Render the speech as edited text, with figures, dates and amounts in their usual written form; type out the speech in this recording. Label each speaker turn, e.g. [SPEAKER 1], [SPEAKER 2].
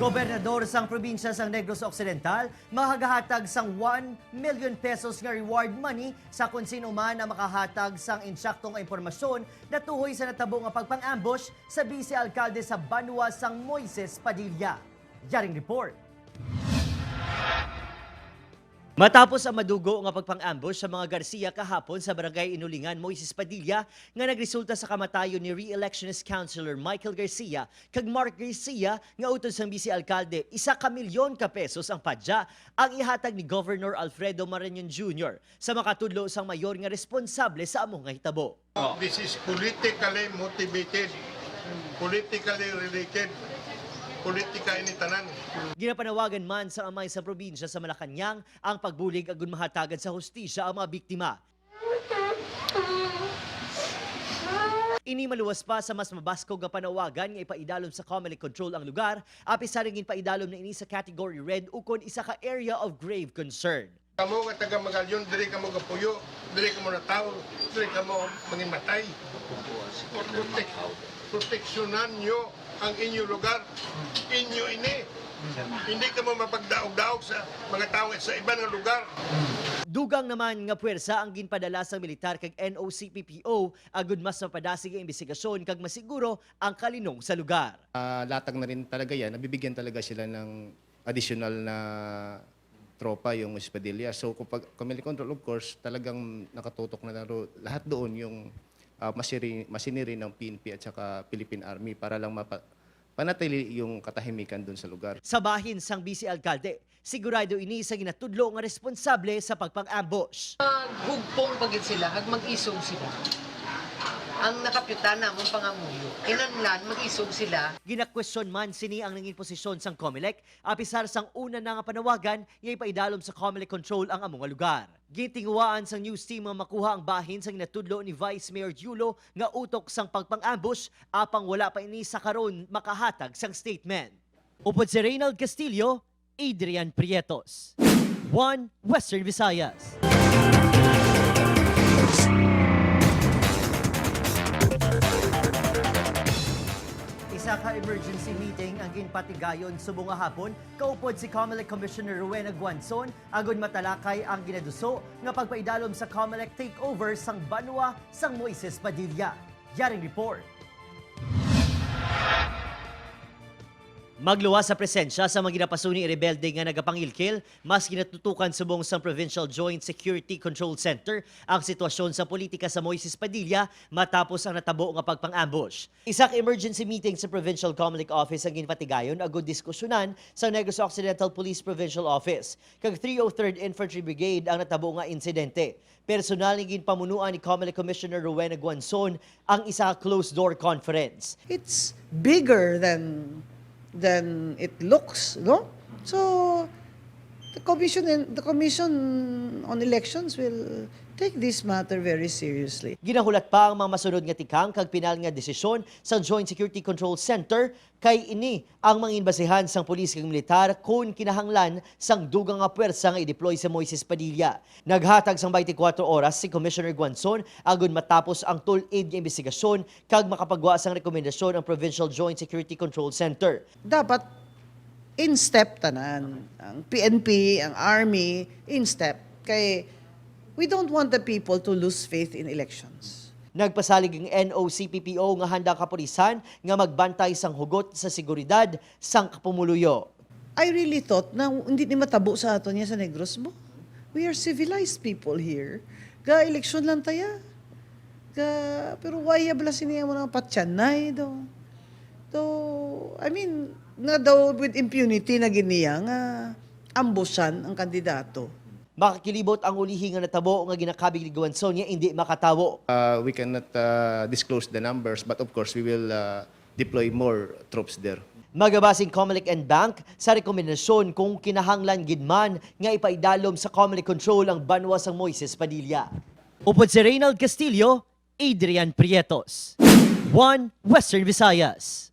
[SPEAKER 1] Gobernador sang probinsya sang Negros Occidental mahagahatag sang 1 million pesos nga reward money sa kung sino man ang makahatag sang insaktong nga impormasyon natuhoy sa natabo nga pagpang-ambush sa vice alkalde sa Banwa sang Moises Padilla. Yaring report. Matapos ang madugo nga pagpang-ambush sa mga Garcia kahapon sa Barangay Inulingan, Moises Padilla, nga nagresulta sa kamatayon ni re-electionist Councilor Michael Garcia kag Mark Garcia nga utod sang vice alkalde, 1 ka milyon ka pesos ang padya ang ihatag ni Governor Alfredo Marañon Jr. sa makatudlo sang mayor nga responsable sa among nga hitabo.
[SPEAKER 2] This is politically motivated, politically related, politika ini tanan.
[SPEAKER 1] Ginapanawagan man sa amay sa probinsya sa Malacañang ang pagbulig agun mahatagan sa hustisya ang mga biktima. Ini maluwas pa sa mas mabaskog nga panawagan nga ipaidalom sa COMELEC control ang lugar, apesar nga paidalom na ini sa category red ukon isa ka area of grave concern.
[SPEAKER 2] Kamo nga taga Magalyon, diri kamo gapuyo, diri kamo natawo, diri kamo mangimatay. Proteksyonan nyo ang inyo lugar. Inyo ini. Hindi kamo mapagdaog-daog sa mga tao sa ibang nga lugar.
[SPEAKER 1] Dugang naman nga puwersa ang ginpadala sa militar kag NOCPPO agud mas mapadasig ang investigasyon kag masiguro ang kalinong sa lugar.
[SPEAKER 3] Latag na rin talaga yan, nabibigyan talaga sila ng additional na tropa yung Espadilla. So kapag Comelec control, of course, talagang nakatutok na lahat doon yung machinery ng PNP at saka Philippine Army para lang panatili yung katahimikan doon sa lugar.
[SPEAKER 1] Sa bahin sang vice alkalde, sigurado ini sa ginatudlo nga responsable sa pagpang-ambush.
[SPEAKER 4] Maghugpong pagid sila, kag mag-isog sila. Ang nakapyuta namon pangamuyo. Kinanlan mag-isog sila.
[SPEAKER 1] Ginakwestiyon man sini ang nangin posisyon sang COMELEC apisar sang una na nga panawagan nga ipaidalom sa COMELEC control ang among nga lugar. Gitinguhaan sang news team nga makuha ang bahin sang natudlo ni Vice Mayor Yulo nga utok sang pagpang-ambush apang wala pa ini sa karon makahatag sang statement. Upod si Reynald Castillo, Adrian Prietos. One Western Visayas. Isa ka emergency meeting ang ginpatigayon subong nga hapon kaupod si COMELEC Commissioner Rowena Guanzon agon matalakay ang ginaduso nga pagpaidalom sa COMELEC takeover sang Banwa sang Moises Padilla. Yaring report. Magluwas sa presensya sa mga ginapasuni rebelde nga nagapangilkil, mas ginatutukan subong sa Provincial Joint Security Control Center ang sitwasyon sa politika sa Moises Padilla matapos ang natabo nga pagpang-ambush. Isa ka emergency meeting sa Provincial Comelec Office ang ginpatigayon agud diskusyonan sa Negros Occidental Police Provincial Office. Kag 303rd Infantry Brigade ang natabo nga insidente. Personal nga ginpamunuan ni Comelec Commissioner Rowena Guanzon ang isa ka closed door conference.
[SPEAKER 5] It's bigger than it looks, no? So the commission on elections will take this matter very seriously.
[SPEAKER 1] Ginahulat pa ang mga masunod nga tikang kag pinal nga desisyon sa Joint Security Control Center kay ini ang mga inbasihan sang pulis kag militar kung kinahanglan sang dugang nga puwersa nga i-deploy sa Moises Padilla. Naghatag sang 24 oras si Commissioner Guanzon agon matapos ang tul-id nga investigasyon kag makapagwa sang rekomendasyon ang Provincial Joint Security Control Center.
[SPEAKER 5] Dapat in step tanan ang PNP, ang army, in step kay we don't want the people to lose faith in elections.
[SPEAKER 1] Nagpasalig ang NOCPPO nga handang kapulisan nga magbantay sang hugot sa seguridad sang kapumuluyo.
[SPEAKER 5] I really thought na hindi ni matabo sa aton niya sa Negros mo. We are civilized people here. Ga eleksyon lang taya. Ga pero why ya bala siniya mo ng patyanay do. Do I mean nga daw with impunity na giniya nga ambusan ang kandidato.
[SPEAKER 1] Makakilibot ang ulihi nga natabo nga ginakabig ni Guanzon nga hindi makatawo.
[SPEAKER 3] We cannot disclose the numbers, but of course we will deploy more troops there.
[SPEAKER 1] Magabasing COMELEC en banc sa rekomendasyon kung kinahanglan gidman nga ipaidalom sa COMELEC control ang banwa sang Moises Padilla. Upod si Reynald Castillo, Adrian Prietos. One Western Visayas.